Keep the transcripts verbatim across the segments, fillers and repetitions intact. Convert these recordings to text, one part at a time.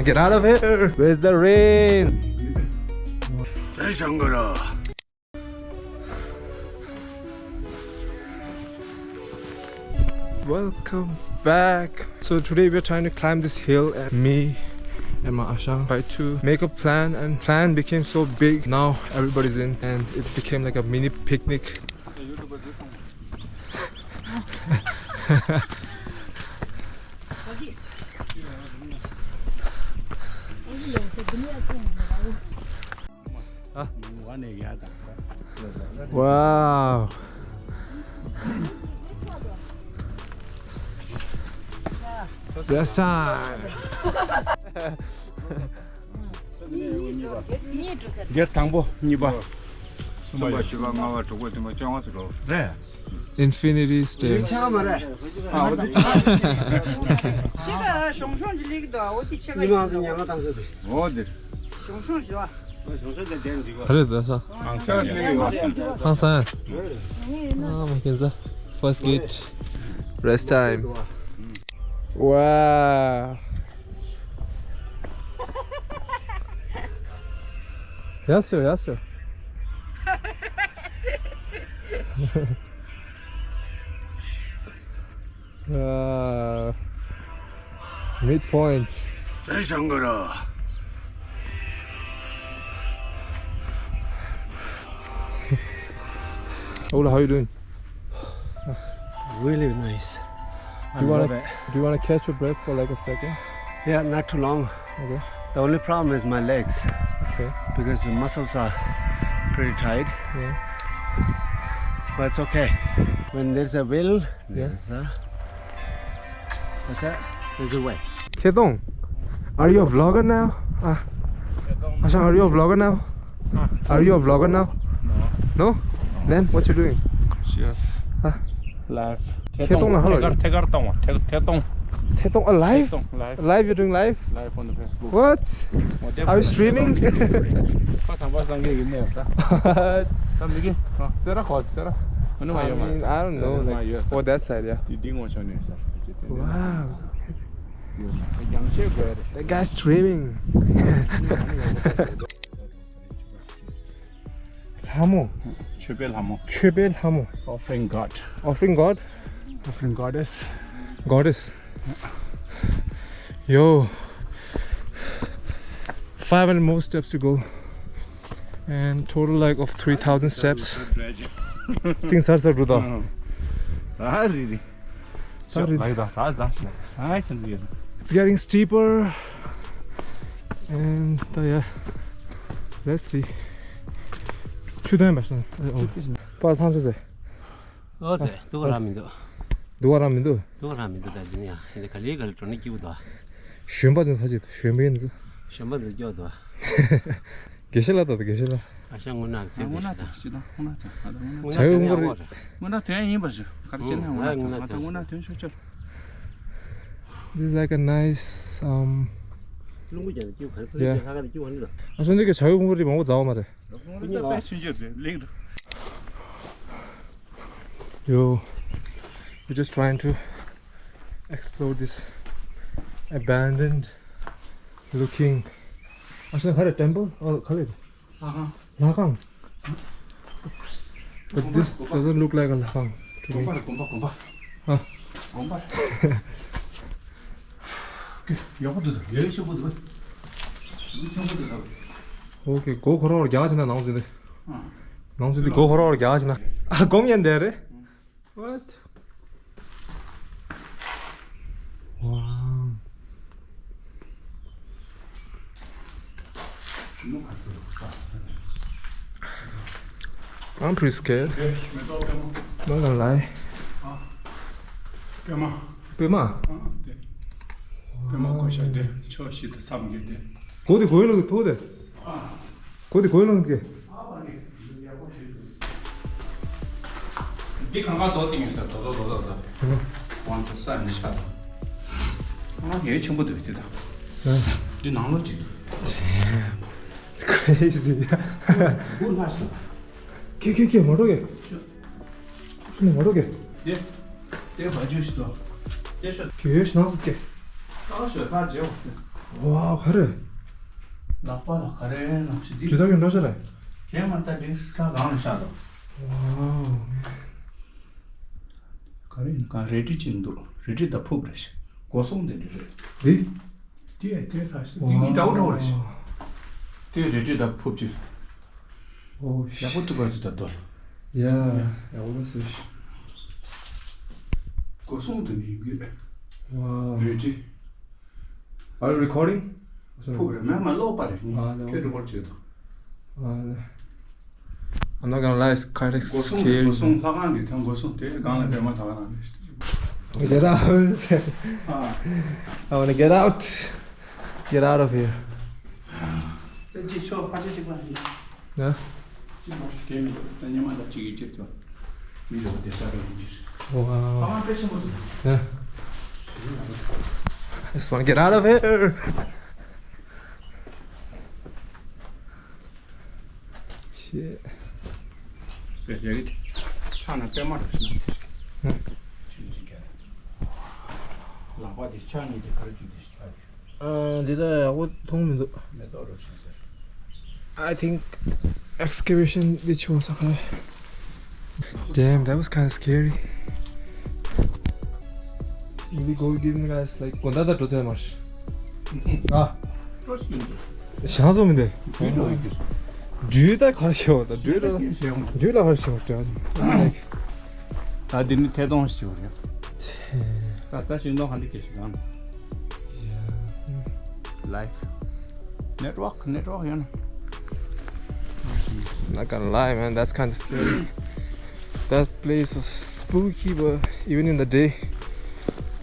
Get out of here! Where's the rain? Jai Shankara. Welcome back. So today we're trying to climb this hill, and me and my Ashang tried to make a plan, and plan became so big. Now everybody's in, and it became like a mini picnic. Wow. That's time. སྒེར་དང་པོ་གཉིས་པ། གསུམ་པ་བཞི་པ་ལྔ་པ་དྲུག་པ་བདུན་པ་བཅོ་ལྔ་ཙམ་འགྲོ། རེད། Infinity stairs. ཆེ་བ་མ་རེད། ཆེ་བ་གཞོང་གཞོང་ཅིག་སླེབས་འདུག་འོ་དེ་ཆེ་བ་མི་མང་ཚོ་ཉལ་ཁང་བཏང་ས་དེ། འོ་དེ། གཞོང་གཞོང་ཅིག་འདུག་ག་རེ་འདུག་ས། ཧང་སང་། ཧང་སང་། ཨ་མ་ཁེ་ས། First gate. Rest time. Wow. Yes, sir. Yes, sir. Uh, midpoint. Jai Shankara. Ola, how you doing? Really nice. Do you wanna, do you wanna catch your breath for, like, a second? Yeah, not too long. Okay. The only problem is my legs. Okay. Because the muscles are pretty tight. Yeah. But it's okay. When there's a will, yeah, there's a, what's that? There's a way. Ketong, are you a vlogger now? Ah. Asha, are you a vlogger now? Are you a vlogger now? No. No? Then what you doing? Just live. ཐད་གཏོང་ལ་ཧ་ལ། ཐད་ཀར་ཐད་ཀར་གཏོང་བ། ཐད་ཐད་གཏོང་། ཐད་གཏོང་། ཨ། ལའིབ། ཐད་གཏོང་། ལའིབ། Live, you're doing live? Live on the Facebook. What? Are you streaming? ཁ་དང་པ་སང་གེ་ཡིན་ནས་ད། ད་མི་གི་སེ་ར་ཁོ་སེ་ར། མ་ནུ་མ་ཡོད་མ། I mean, I don't know, like, oh, that side, yeah. དེ་འདི་ངོ་ཆོ་ནས་ས། Wow. རྒྱང་ཤེལ་དགོས་རེད། That guy's streaming. ལྷ་མོ། མཆོད་པའི་ལྷ་མོ། མཆོད་པའི་ལྷ་མོ། Offering God. Offering God? Offering goddess. Goddess. Yo. Five hundred more steps to go. And total, like, of three thousand steps. ཏིང་སར་སར་འགྲོ་དང་། ཨ་རི་རི། Sorry. Like that. That's, that's, I can be. It's getting steeper. And, uh, yeah. Let's see. ཆུ་ཐོན་པ་སོང་། པར་ཐང་ཆུ་ཟེ། ཨོ་ཙེ། དུ་བ་ར་མི་འདུག་དུ་བ་ར་མི་འདུག་དུ་བ་ར་མི་འདུག་ད་འདི་ནི་ཡ། འདི་ག་ལེ་ག་ལེ་འགྲོ་ནི་སྐྱིད་པོ་འདུག་གཞོན་པ་འདི་ཚ་ཅིག་གཞོན་པའི་འདི་ཚོ། གཞོན་པ་འདི་སྐྱོ་འདུག་དགེ་བཤེས་ལགས་ད་ལྟ་དགེ་བཤེས་ལགས། ཨ་ཤ་དངོས་གནས་ཚིག་དེ་ཞིག་དང་། དངོས་གནས་ཚིག་དང་། དངོས་གནས་ཚིག་དངོས་གནས་ཚིག་དངོས་གནས་ཡིན་པ་ཞུ། ག་རེ་བྱས་ན་དངོས་གནས་ཚིག་ང་ད་དངོས་གནས་དོན་ཤོད་ཆོག This is like a nice, um, རླུང་བུ་རྒྱག་ནས་སྐྱིད་པ་ག་རེ་ཕ་གི་ལྷ་ཁང་ནས་སྐྱིད་པ་ནི་ད། ཨ་ཤ་འདི་གི་བྱ་བའི་ཕུང་པོ་རི་མང་པོ་འཛའ་བ་མ་རེད། དཔེ་ཆུང་ཆུང་རེད་ལེགས་འདུག Yo, we're just trying to explore this abandoned looking. ཨ་ཤ་ག་རེ། Temple? ཨོ་ག་རེ། ལྷ་ཁང་། ལྷ་ཁང་། But this doesn't look like a ལྷ་ཁང་to me. དགོན་པ་རེད། དགོན་པ། དགོན་པ། ཨ། དགོན་པ་རེད། ཡག་པོ་འདུག་ཡག་ཤོས་པོ་འདུག་ཡག་ཤོས་པོ་འདུག Okay, སྒོ་ཁོ་རང་རྒྱག་བྱས་ན་ནང་ཚུད་དེ། ཨ། ནང་ཚུད་དེ་སྒོ་ཁོ་རང་རྒྱག་བྱས་ན། ཨ། སྒོ་ངན་འདི་རེད། What? Wow. I'm pretty scared. Not gonna lie. པད་མ། པད་མ། པད་མ་བཀོད་ཤག་དེ་ཕྱོགས་བཞི་དུ་མཚམས་བརྒྱད་དེ། སྒོ་དེ་སྒོའི་ལོགས་ཀྱི་ཐོག་དེ། སྒོ་དེ་སྒོའི་ལོགས་ཀྱི། འདི་གང་ག་རྡོ་བཏིང་ཡོད་ས། རྡོ་རྡོ་རྡོ་རྡོ་རྡོ། ཨ། དབང་དུ་ས་ནི་ཆགས་དང་། ཨ། ཡས་ཆེན་པོ་འདུག་དེ་དང་། ཨ། འདི་ནང་ལོགས་ཅིག Crazy. སྒོ་ལྷག་ཤོག་ཁེ་ཁེ་ཁེ་མ་འགྲོ་གི། ཤུ་ནི་མ་འགྲོ་གི། དེ། དེ་བ་ཇུ་ཤི་དོ། དེ་ཤོ། ཁེ་ཡོད་ཤི་ནང་སུ་ཁེ། ཨ་ཤོ་ད་རྗེ་བ། ཝའོ། ག་རེ། ལག་པ་ལ་ག་རེ་ནང་བཞིན་འདི། ཇུས་ཏག་གི་འགྲོ་ས་རེད། གས་མ་ལྟ་འདི་ཁ་གང་ལ་ཤག་དང་། ཝའོ། ག་རེ་ཡིན་གང་རལ་གྲི་ཅིག་འདུག་རལ་གྲི་དང་ཕུབ་རེད་ཤག་སྒོ་སྲུང་དེ་འདྲ་རེད། འདི། དེ་དེ་ལ་ཤག་འདི་གཉིས་འདྲ་བོ་འདྲ་བོ་རེད་ཤག་དེ་རལ་གྲི་དང་ཕུབ་ཅིག་ཨོ། ཡག་པོ་འདུག་ག་ཅིག་ད་དོ། ཡ། ཡག་པོ་ལ་སོ་ཤི། སྒོ་སྲུང་དེ་ནི་ཡིན་གྱི་རེད། ཝའོ། རལ་གྲི། Are you recording? ཕུག་རེད་མེད་མ་ཀློག་པ་རེད། ཨ་ལེ། ཁྱོད་རི་ཀོར་བྱེད་དོ། ཨ་ལེ། I'm not gonna lie, it's kind of སྒོ་སྲུང་དེ། scary. སྒོ་སྲུང་ལྷ་ཁང་གི་ཐང་སྒོ་སྲུང་དེ་སྒང་ལ་པད་མ་ད་ག་ནང་རེད། Get out. ཨ། I wanna get out. Get out of here. དེ་ཅི་ཆོག་ཕ་ཆེ་ཞིག་ལ་ཡིན། ན། ཅི་མ་ཞིག་གེ་མི་འདུག་ད་ཉི་མ་ལ་ཅིག་གི་ཅིག་ཏུ་མི་འདུག་དེ་ས་རེད་ཡིན་ཅི། ཝའོ། ཨ་མ་དཔེ་ཆེན་པོ་འདུག་ན། I just wanna get out of here. Shit. དཔེ་རྒྱ་གི་ཕྱག་ན་པད་མ་འགྲོ་ཞིག་ན། ཅི་ཅི་ག་ལག་པ་དེ་ཕྱག་གཉིས་དེ་ག་རེ་བཅུག་དེ་ཞིག་ཨ། འདི་ད་ཡག་པོ་མཐོང་མི་འདུག་མེ་ཏོག་རོ་ཞིག་ཟེར། I think excavation འདི་ཆོག་ས་ཁ། Damn, that was kind of scary. Really go give me guys like དགོན་བདག་ད་འགྲོ་ཐུབ་མ་རེད། ཨ། ཞང་སོང་མི་འདུག་འགྲུལ་ལ་ཡིན་གྱི། འགྲུལ་ད་གར་ཤོག་ད་འགྲུལ་ལ་འགྲུལ་ལ་གར་ཤོག་ད། ད་འདི་ནི་ཐད་གཏོང་ཞིག་རེད། ད་ད་ཤིང་སྡོང་ག་འདི་སྐད་ཞིག་གང་། Life. Network, network, you know. Not gonna lie, man, that's kind of scary. That place was spooky, but even in the day,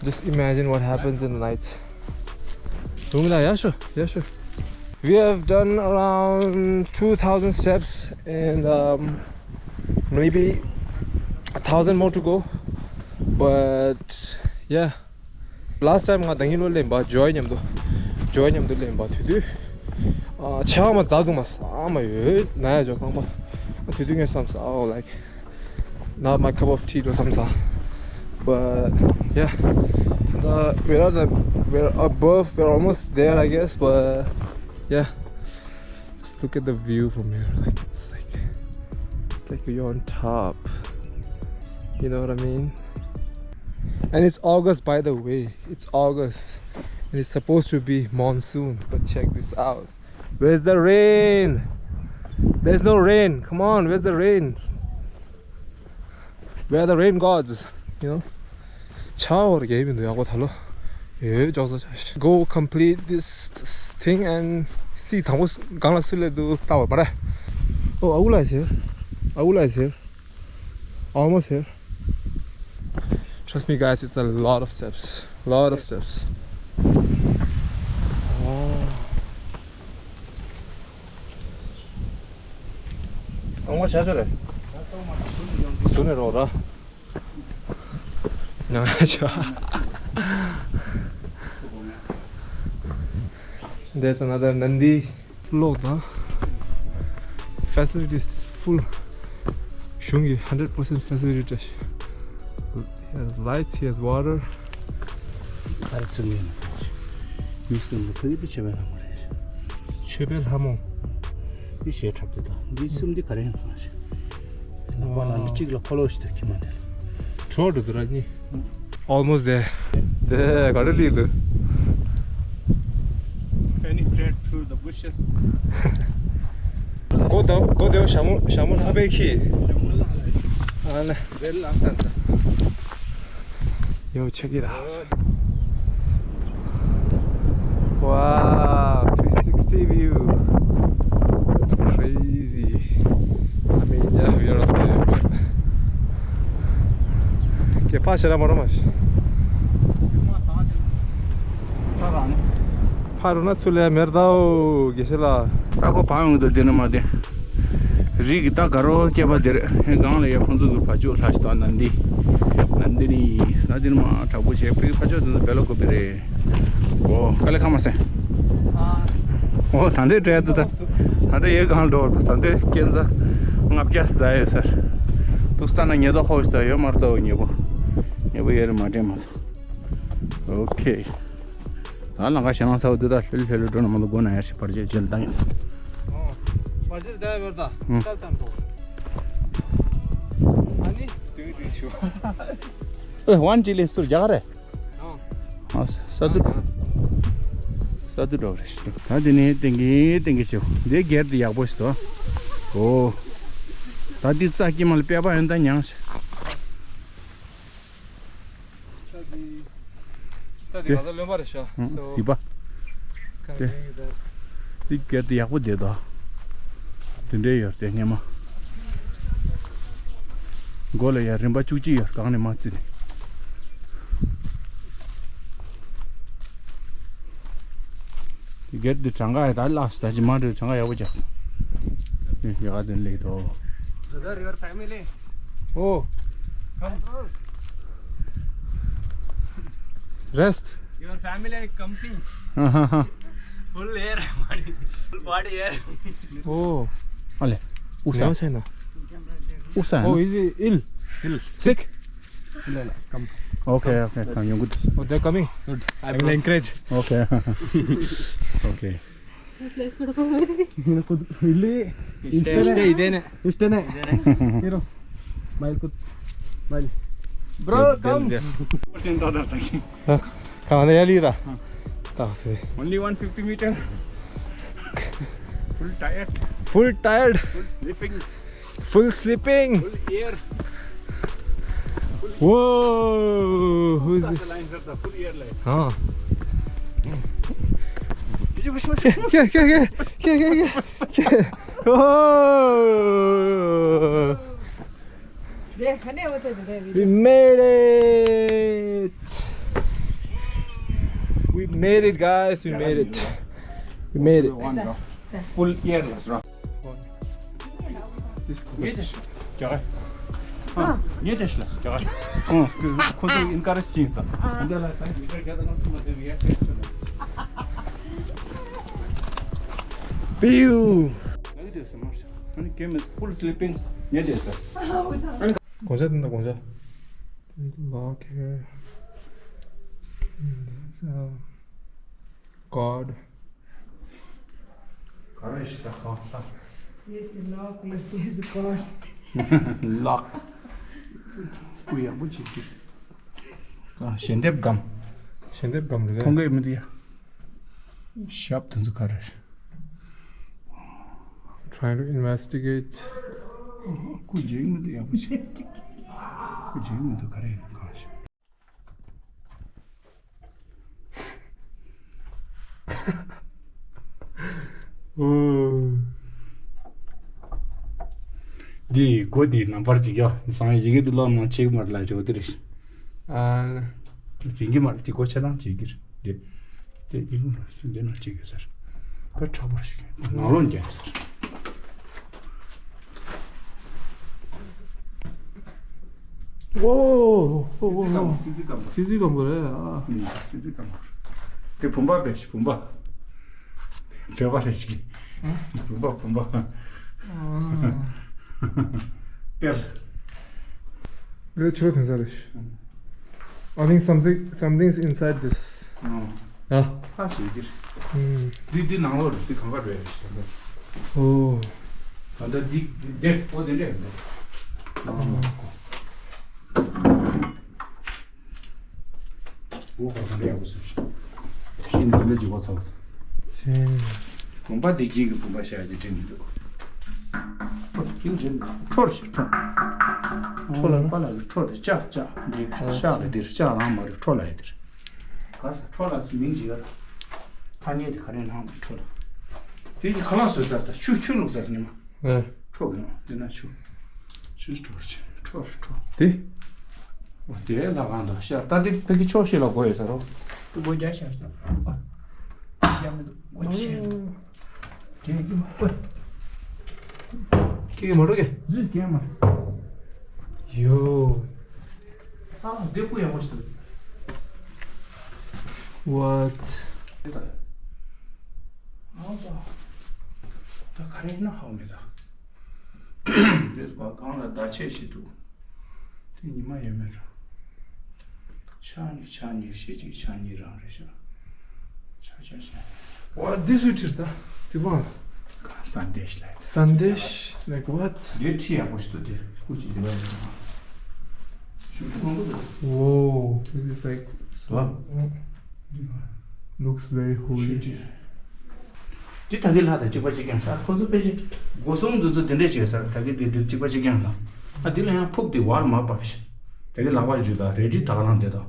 just imagine what happens in the night. Zoom in, yeah, sure, yeah, sure. We have done around two thousand steps and um, maybe a thousand more to go. But yeah, last time ང་ད་ཉིན་ལོ་ལེན་པ་ཇོའི་མཉམ་དུ། ཇོའི་མཉམ་དུ་ལེན་པ་དུས་དུས། ཨ་ཆ་མ་ཛ་དུ་མ་ས་མ་ཡོད་ན་ཡ་ཇོ་ཁང་པ། དུས་དུས་ངས་བསམ་ས། Oh, like, not my cup of tea འགྲོ་བསམ་ས། But yeah, the, we're at the, we're above, we're almost there, I guess, but yeah. Just look at the view from here. Like, it's like, it's like you're on top. You know what I mean? And it's August, by the way. It's August. And it's supposed to be monsoon. But check this out. Where's the rain? There's no rain. Come on, where's the rain? Where are the rain gods? You know? ཆར་པ་རྒྱག་མི་འདུག་ཡག་པོ་ད་ལོ། ཡོད་ཅོག་ཙེ་ཆ། Go complete this thing and see དང་པོ་གང་ལ་སུ་སླེབས་འདུག་ལྟ་བར་པ་ར། Oh, Aula is here. Aula is here. Almost here. Trust me, guys, it's a lot of steps. Lot of steps. Oh. ཨང་མ་ཆ་ཆོ་རེད། སུ་ནས་རོགས་ར། ནང་ཆ། There's another Nandi. གློག་དང་། Facilities full. གཞུང་གི་hundred percent facility. He has lights, he has water. ག་རེ་ཚུགས་ཡོད་ན། མི་གསུམ་པོ་ཕ་གི་དུ་ཆོས་པའི་ལྷ་མོ་རེད། ཆོས་པའི་ལྷ་མོ། འདི་ཞེ་འཁྲབ་དེ་དང་འདི་གསུམ་འདི་ག་རེ་ཡིན་ན་ཞེ། ལག་པ་ལ་འདི་གཅིག་ལ་འཁོར་ལོ་ཞིག་ཏུ་ཁྱི་མ་དེ། གྲོགས་འགྲོ་དུ་ར་གཉིས། Almost there. དེ་ག་རེ་ལི་ལུ། Penetrate through the bushes. གོ་ད་གོ་དེ་ཞྭ་མོ་ཞྭ་མོ་ལྷག་པའི་ཁྱི། ཞྭ་མོ་ལྷག་ལ། ཨ་ལེ། རེད་ལ་ས་ད། Yo, check it out. Wow, three sixty view. That's crazy. I mean, yeah, we are up there, but. Okay, pass it up, ཕ་རུ་ན་ཚུ་ལས་མེར་དའོ་དགེ་བཤེས་ལགས། ད་ཁོ་བང་ཡོང་དུ་དེ་ནི་མ་དེ། རིགས་ཀྱི་ད་དགའ་རོགས་སྐྱེས་པ་དེར་ཧེ་གང་ལ་ཡ་ཁོང་ཚོ་གི་བ་ཅོ་ལྷ་ཞིག་དང་ནན་ཏི། ནན་ཏི་ནི་ན་དེ་ནི་མ་དྲག་པོ་བྱས་ཕ་གི་བ་ཅོ་དེ་ཚོ་བེ་ལོ་གོ་བེ་རེད། ཨོ་དཀའ་ལས་ཁག་མ་སེ། ཨོ་ད་འདྲའི་འདྲ་ཚོ་ད། ད་འདྲའི་ཡེ་གང་འགྲོ་བ་ད་འདྲའི་སྐྱེན་ཚ་ལྔ་བརྒྱ་ཟ་ཡོད་ཟེར། ཏུ་སྟ་ན་ཉེ་ད་ཧོ་ཞིག་ད་ཡོད་མར་ད་ཉེ་པོ། ཉེ་པོ་ཡེ་རེ་མ་དྲན་མ་ད། ཨོ་ཁེ། ད་ལང་ཀ་ཞེ་ལང་ཚ་བ་དུ་ད་ལྷོད་ལྷོད་འགྲོ་ན་མ་ལ་སྒོ་ན་ཡར་ཞིག་བར་ཆད་བྱེད་ལ་བཏང་ཡིན། ཨོ། བར་ཆད་ད་བར་ད་ཨང་སལ་ཏམ་ཏོ། ཨ་ནི། ཏུའུ་ཏུའུ་ཤུ། ཨེ་ཝན་ཅི་ལི་སུར་རྒྱག་རེད། ཨོ། ཨ་ས་ས་དུ། ས་དུ་འགྲོ་རེད། ད་དེ་ནས་ཏིང་གི་ཏིང་གི་ཆེ་བོ་འདི་སྒེར་དེ་ཡག་པོ་ཞིག་འདུག་ཨོ། ད་འདི་རྩ་སྐྱེས་མ་ལ་པད་པ་ཡོན་ད་མྱངས་ཤག་རྩྭ་འདི་རྩྭ་འདི་ང་ཚོ་ལོན་པ་རེད་ཤག་ཨང་སོ་སི་པ། It's kind of འདི་green, but འདི་སྐད་དེ་ཡག་པོ་བསྡད་དོ། དེ་འདྲའི་ཡོད་དེ་སྙེ་མ། མགོ་ལ་ཡ་རིམ་པ་བཅུ་གཅིག་ཡོད་གང་ནས་མ་བརྩིས་ནས། དེ་སྐད་དེ་གྲངས་ཀ་ཡ་ད་ལགས་ད་ཅི་མ་འགྲོ་གྲངས་ཀ་ཡག་པོ་རྒྱག་དེ་ཡག་དེ་ལེགས་དོ། Brother, your family. Oh. Come. Rest. Your family is coming. Full air, body. Full body air. Oh. Ale. Usa. Never say no. Usa. Oh, is he ill? Ill. Sick? No, no, come. Okay, okay. Come, you good. Oh, they're coming. Good. I will encourage. Okay. Okay. Stay, stay, stay. Bro, come. Come on, yeah, leader. Only one fifty meter. Full tired. Full tired. Full sleeping. Full sleeping. Full air. Whoa, who's this? Line, sir, the full air line. हाँ। क्या, क्या, क्या? Oh. We made it. We made it, guys. We made it. We made it. Full air line, sir. ཉེ་དེ་ཤ་རྒྱ་གར། ཨ། ཉེ་དེ་ཤ་རྒྱ་གར། ཨ། ཁོ་ཚོ་ཨིན་ཀ་རེཇ་བྱིན་ས། འདི་ལ་ད་ཉེ་དེ་རྒྱ་དང་ཚོ་མ་དེ་ཡ་ཤ་ཤ། པིའུ། ཉེ་དེ་ཤ་མ་ཤ། ཨ་ནི་གེམ་ཕུལ་སི་ལི་པིང་ཉེ་དེ་ཤ། དགོང་ཞག་དེ་འདྲ་དགོང་ཞག། Lock here. God. ག་རེ་ཞིག་ད་གང་ལྟ། Yes, the lock, yes, there's a God. ལག་སྐུ་ཡག་པོ་བྱེད་ཀྱི། གང་ཞལ་འདེབས་སྒམ། ཞལ་འདེབས་སྒམ་རེད། མཐོང་གི་མི་འདུག་ཡ། ཞབས་དེ་ཚོ་ག་རེ། Trying to investigate. སྐུ་མཇལ་མི་འདུག་ཡག་པོ་བྱེད། སྐུ་མཇལ་མི་འདུག་ག་རེ་ཡིན་གང་ཞིག་འདི་སྒོ་འདི་ནམ་བར་ཅིག་ཡོ། སང་ཡི་གེ་འདི་ལོག་ནང་ཆེ་གི་མར་ལ་ཅོ་འདི་རེད། ཨ། ཅིང་གི་མར་ཅིག་སྒོ་ཆེ་ནང་ཅིག་གི་རེད། འདི་ཡི་གེ་མར་འདི་ནང་ཅིག་ཡོད་ཟེར། ཕར་ཁྲག་པར་ཞིག་ནང་ལོག་འགྱེལ་ཟེར། ཨོ། ཙི་ཙི་སྐམ་པོ། ཙི་ཙི་སྐམ་པོ། ཙི་ཙི་སྐམ་པོ་རེད་ཨ། ཙི་ཙི་སྐམ་པོ། དེ་བུམ་པ་བེ་ཤི་བུམ་པ། བེ་བ་རེ་ཤི། བུམ་པ་བུམ་པ། ཨ། དེར། ལས་ཆོས་དོན་ས་རེ་ཤི། I think something, something's inside this. ཨ། ཨ། ཧ་ཤེས་ཀྱི་རེད། ཨུམ། འདི་འདི་ནང་ལོགས་རེད། འདི་གང་ག་རེད་ཤེས་ཀྱི་རེད། ཨོ། ད་ལྟ་འདི་འདི་འདི་ཨོ་འདི་འདྲས་འདི། ཨོ། འོ་ག་ག་འདྲས་ཡག་པོ་ཟེར། ཤིང་འདི་འདྲས་ཅིག་གོ་ཚོགས། ཚེ། གོམ་པ་འདི་གྱིས་ཀྱི་བུམ་པ་བཞག་རྒྱུ་དྲན་གྱི་འདུག་ཁྱིམ་ཆེན་འཕྲོར་ཞིག་འཕྲོ། འཕྲོ་ལ་ནི་པ་ལགས་ཀྱི་འཕྲོ་དེ་ལྕགས་ལྕགས་འདི་ལྕགས་ལ་འདིར་ལྕགས་ལངས་མ་རེད། འཕྲོ་ལ་ཡ་འདིར། ག་ས་འཕྲོ་ལ་མིང་ཅིག་ཡོད་ལ། ཐ་སྙད་དེ་ག་རེ་ནང་དུ་འཕྲོ་ལ། དེ་ཡི་ཁ་ལག་བཟོས་ས་དང་ཆུ་ཆུ་བླུགས་ས་ཉི་མ། ཨེ། འཕྲོ་ཡོང་དེ་ན་ཆུ། ཆུ་འཕྲོ་རེད་འཕྲོ་རེད་འཕྲོ། དེ། འོ་དེ་ལ་གང་དང་ཤར་ད་དེ་ཕ་གི་ཕྱོགས་ཤིག་ལ་གོ་ཡོད་ས་རོ། དུ་སྒོ་རྒྱག་ཤར་ས། རྒྱག་མི་འདུག་སྒོ་ཕྱེ། ཨོ། ཀྱེ་ཀྱེ་མ་ཀྱེ་ཀྱེ་མ་རོ་ཀྱེ། ཟིག་ཀྱེ་མ། ཡོ། ཨ་འདི་ཀུ་ཡག་པོ་ཞིག་འདུག What? ཨ་ད་ག་རེ་ཡིན་ན་ཧ་གོ་མེད་ད། འདི་བ་གང་ལ་བརྡ་ཆད་ཞིག་འདུག་དེ་ཉི་མ་ཡོད་མེད་ར། ཕྱག་གཉིས་ཕྱག་གཉིས་ཞེ་གཅིག་ཕྱག་གཉིས་རང་རེད་ཤག་ཆ་ཆ་ཆ། What this? ཚིག་པ། Sandesh like. Sandesh like what? འདི་ཁྲིད་ཡག་པོ་ཞིག་འདུག་དེ་སྐུ་མཁྱེན། འདི་བ་ཡིན། ཤུགས་མང་པོ་འདུག Whoa, this is like so, ཨ། Looks very holy. འདི་ད་གི་ལྷ་དང་གཅིག་པ་གཅིག་རྐྱང་ཤག་ཁོ་ཚོ་ཕལ་ཆེར་སྒོ་གསུམ་འདི་ཚོ་འདི་འདྲས་བྱས་ས་རེད། ད་གི་འདི་འདིར་གཅིག་པ་གཅིག་རྐྱང་དང་། ཨ་འདི་ལ་ཡང་ཕུབ་དེ་བར་མ་བབས་ཤག་ད་གི་ལག་པ་འཇུ་དང་རལ་གྲི་ད་ག་རང་དེ་དང་།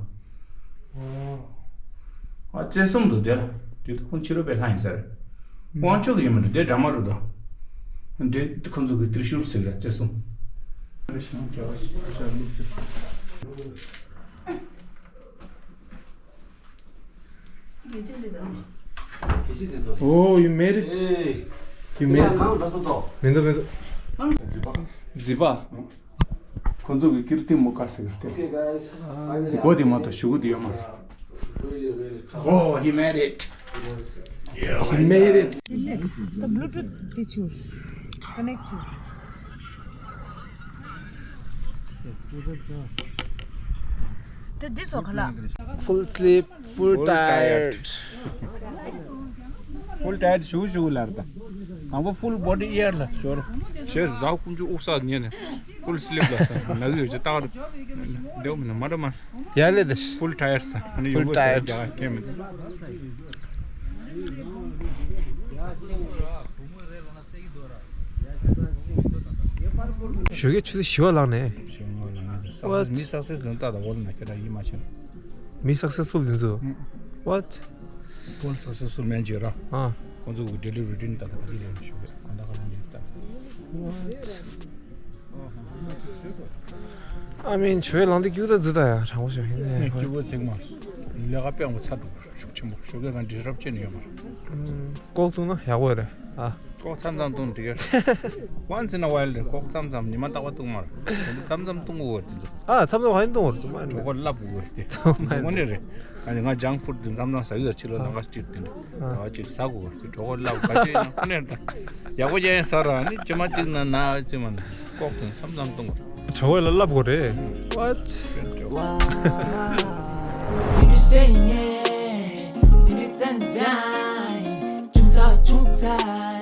ཨ་རྩེ་གསུམ་འདུག་དེ་ལ། དེ་ད་ཁོང་ཕྱི་རོལ་པའི་ལྷ་ཡིན་ས་རེད། དབང་ཕྱུག་གི་ཡིན་མ་རེད། དེ་འདྲ་མ་རེད་དང་། དེ་ཁོང་ཚོ་གི་ཏྲི་ཤུལ་ཟེར་རེད། རྩེ་གསུམ། Oh, you made it. You made it. མི་འདུག་མི་འདུག་མཛེས་པ། ཁོ་ཚོ་གི་ཀིརྟི་མུ་ཀ་ཟེར་གི་རེད། སྒོ་དེ་མ་གཏོགས་གཞུག་གུ་དེ་ཡོད་མ་རེད། Oh, he made it. He made it. The Bluetooth དེ་ཆུ་connect ཆུ། དེ་འདི་སོ་ག་ལ། Full sleep, full tired. Full tired ཞུ་ཞུ་ལར་ད། དང་པོ་full body air ལ་ཞོར། ཞེས་རག་ཀུན་ཆུ་དབུགས་བསགས་ཉེ་ནས་full sleep ལ་ས་ན་གི་ཡོད་ཅེ་ཏག་རེད། འདེའུ་མི་ན་མ་འདྲ་མ་ས། ཡ་ལེ་དེ། Full tired ས་ཨ་ནི་ཡོང་གི་ས་རྒྱ་ག་ཁེ་མི་ཚ། ཞོགས་ཀས་ཆུ་ཚོད་བཞི་པ་ལངས་ནས། ཞོགས་ཀས་ལངས་ནས་What? མི་success ལོན་ཏག་ཏག་འོ་ལ་ན་ཁྱེད་རང་ཡིད་མ་ཆེས། མི་successful དེ་ཚོ། ཨང་། What? Full successful མན་ཇི་ར། ཨ། ཁོང་ཚོ་གི་daily routine ད་ད་ག་དེ་ལས་ཞུ་གི་གང་ད་ག་ལ་འདི་ད། What? I mean ཆོས་ལངས་དུས་སྐྱུག་ད་འདུག་ད་ཡ་དྲང་པོ་ཞུ་ཡིན་ནས། སྐྱུག་པོ་ཚིག་མ། ལས་ཀ་དཔེ་མོ་ཚ་འདུག་ཤུགས་ཆེན་པོ་ཞོགས་ཀས་གང་disrupt བྱས་ནས་ཡོད་མ་རེད། ཀོག་བཏུང་ན་ཡག་པོ་རེད་ཨ། ཀོག་མཚམས་མཚམས་བཏུང་འགྲིག་གི། Once in a while རེད། ཀོག་མཚམས་མཚམས་ཉི་མ་རྟག་པར་བཏུང་མ་རེད། དེ་འདྲ་མཚམས་མཚམས་བཏུང་དགོས་རེད་དེ་ཚོ། ཨ་མཚམས་མཚམས་ཧ་ཡིན་བཏུང་དགོས་རེད་ཚོ་མ་གྲོད་ཁོག་བརླབ་དགོས་རེད་དེ། ཚོ་མ་དངོས་གནས་རེད། ཨ་ནི་ང་junk food དེ་མཚམས་མཚམས་ཟ་གི་ཡོད། ཕྱི་ལོ་ལམ་ཁ་སྤྱིར་དེ་འདྲ་ཟ་བ་ཅིག་ཟ་དགོས་རེད་དེ་གྲོད་ཁོག་བརླབ་ག་ཅི་ཡིན་ན་ཁོ་ནས་ད་ཡག་པོ་རྒྱག་ཡིན་ཟ་ར་ནི་ཇི་མ་གཅིག་ན་ན་ཅི་མ་ན་ཀོག་དེ་མཚམས་མཚམས་བཏུང་དགོས། གྲོད་ཁོག་ལ་བརླབ་དགོས་རེད། What?